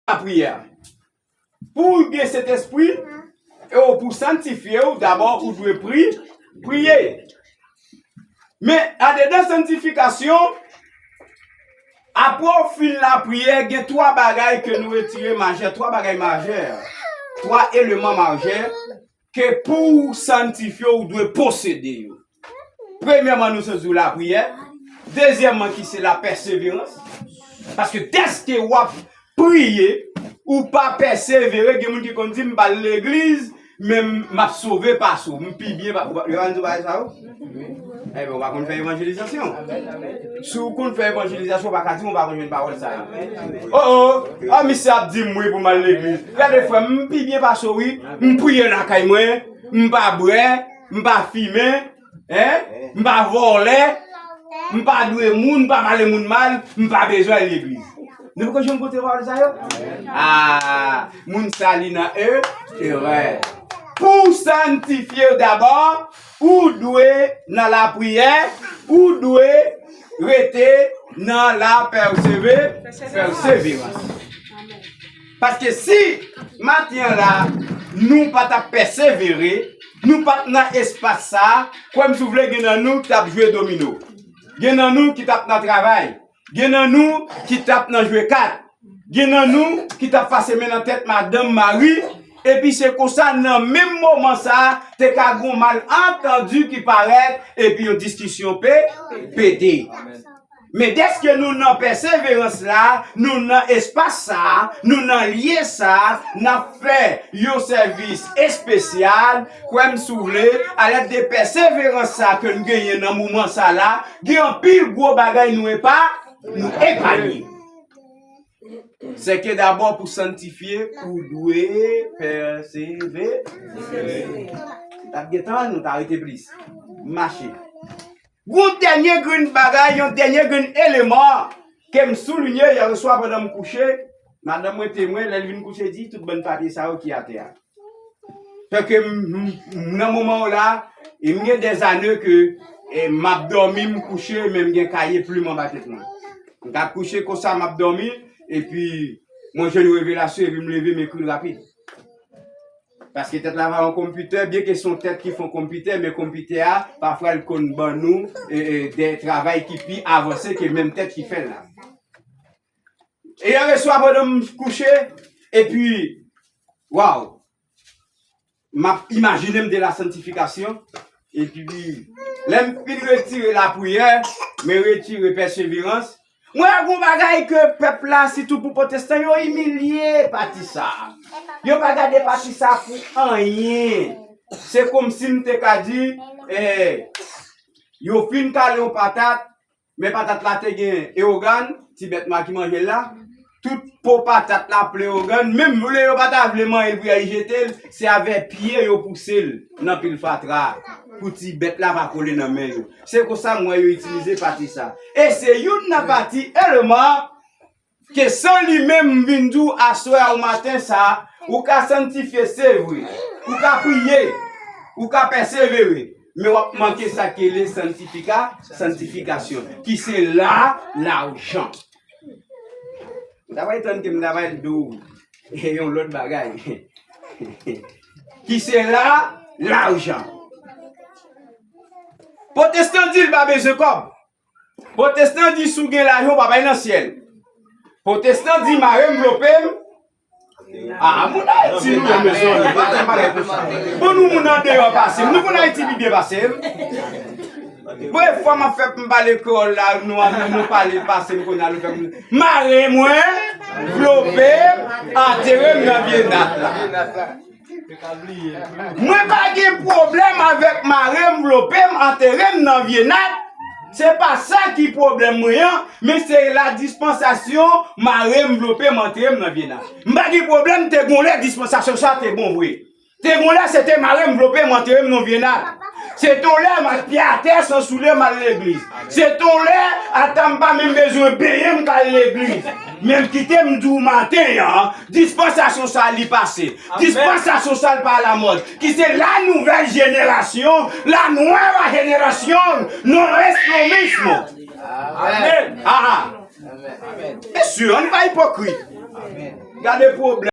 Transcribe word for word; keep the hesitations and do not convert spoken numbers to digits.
lapriyè. Pou w gen Sentespri, e w pou w sanntifye w, dabò ou dwe pri, priye. Men, andedan sanntifikasyon, apre w fin lapriyè, gen twa bagay ke nou retire majè, twa bagay majè, twa eleman majè ke pou w sanntifye w, ou dwe posede yo. Premyèman, nou sot di w lapriyè. Dezyèmman, ki se lapèseverans. Paske dèske w ap priye, ou pa pèsevere, gen moun ki konn di, "M pa al legliz, men m ap sove pase w. M pi byen pa," yo pa di w bagay sa yo? Enben, ou pa konn fè evanjelizasyon. Si w konn fè evanjelizasyon, ou pa ka di m ou pa konn jwenn pawòl sa yo. O, o, a, misye ap di m wi pou m al legliz. Gade, frè m, m pi byen pase w wi. M priye lakay mwen, m pa bwè, m pa fimen, en, m pa vòlè, m pa dwe moun, m pa pale moun mal, m pa bezwen al legliz. Nou poko janm koute pawòl sa yo? A, moun sa li nan e, erè. Pou w sanntifye w dabò, ou dwe nan lapriyè, ou dwe rete nan lapèseve-, pèseverans. Paske si maten an la, nou pa t ap pèsevere, nou pa t nan espas sa a, kwè m si w vle, gen nan nou ki t ap jwe domino. Gen nan nou ki t ap nan travay. Gen nan nou ki t ap nan jwe kat. Gen nan nou ki t ap pase men nan tèt madanm, mari. Epi se konsa, nan menm moman sa a, te ka gen yon malantandi ki parèt, epi yon diskisyon pe-, pete. Men dèske nou nan pèseverans la, nou nan espas sa a, nou nan lye sa a, n ap fè yon sèvis espesyal, kwè m si w vle, alèd de pèseverans sa a ke n genyen nan moman sa a la, gen anpil gwo bagay nou epa-, nou epanye. Sèke dabò pou sanntifye, ou dwe pèsevere. Si t ap gen tan, nou ta rete plis. Mache. Gon dènye grenn bagay, yon dènye grenn eleman ke m soulinye yè swa pandan m kouche, madanm mwen temwen, lè l vin kouche, di tout bann papye sa yo ki atè a. Tanke m, m, m nan moman w la, e m gen dèzane ke, e, m ap dòmi, m kouche, men m gen kaye plim anba tèt mwen. M ka kouche konsa, m ap dòmi, epi mwen jwenn yon revelasyon, epi m leve, m ekri l rapid. Paske tèt la pa yon konpitè, byenke se yon tèt ki fè yon konpitè, men konpitè a, pafwa l konn ban nou, e, e, de travay ki pi avanse ke menm tèt ki fè l la. E yè swa pandan m kouche, epi, waw, m ap imajine m de la santifikasyon, epi lè m fin retire lapriyè, men retire pèseverans, mwen wè gon bagay ke pèp la, sitou pou pwotestan, yo imilye pati sa. Yo pa gade pati sa pou anyen. Se kòmsi m te ka di, eh, yo fin kale yon patat, men patat la te gen ewogan, ti bèt nwa ki manje l la. Tout po patat la plen ewogan, menm vle yo pa ta vle manyen l pou y al jete l, se avèk pye yo pouse l nan pil fatra pou ti bèt la pa kole nan men yo. Se konsa m wè yo itilize pati sa. E se youn nan pati eleman ke san li menm m vin di w aswè a ou maten sa, ou ka santifye, se vre. Ou ka priye, ou ka pèsevere, men w ap manke sa k rele santifika-, santifikasyon, ki se la, lajan. M ta pral tann ke m ta pral di w yon lòt bagay. Ki se la, lajan. Pwotestan di l pa bezwen kòb. Pwotestan di si w gen lajan, w p ap al nan syèl. Pwotestan di mare m, vlope m. Ah, moun Ayiti nou ye, mezanmi. Pa fè bagay konsa. Bon, nou moun andeyò pase m. Nou konn Ayiti pi byen pase m. Premye fwa m ap fè m pale kreyòl la, nou, nou, nou pale pase m kounye a, nou fè m mare mwen, vlope m, antere m nan vye nat la. Mwen pa gen pwoblèm avèk mare m, vlope m, antere m nan vye nat. Se pa sa ki pwoblèm mwen an, men se la dispansasyon mare m, vlope m, antere m nan vye nat. M pa gen pwoblèm, te gon lè dispansasyon sa te bon vre. Te gon lè se te mare m, vlope m, antere m nan vye nat. Se te yon lè m al pye atè san soulye m al legliz. Se te yon lè ata m pa menm bezwen benyen m k al legliz. Men kite m di w maten an, dispansasyon sa li pase. Dispansasyon sa l pa alamòd. Ki se la nouvelle génération, la nueva generación, no es lo mismo. Amèn. Ah, ah. Mesye, ann pa ipokrit. Gade pwoblèm.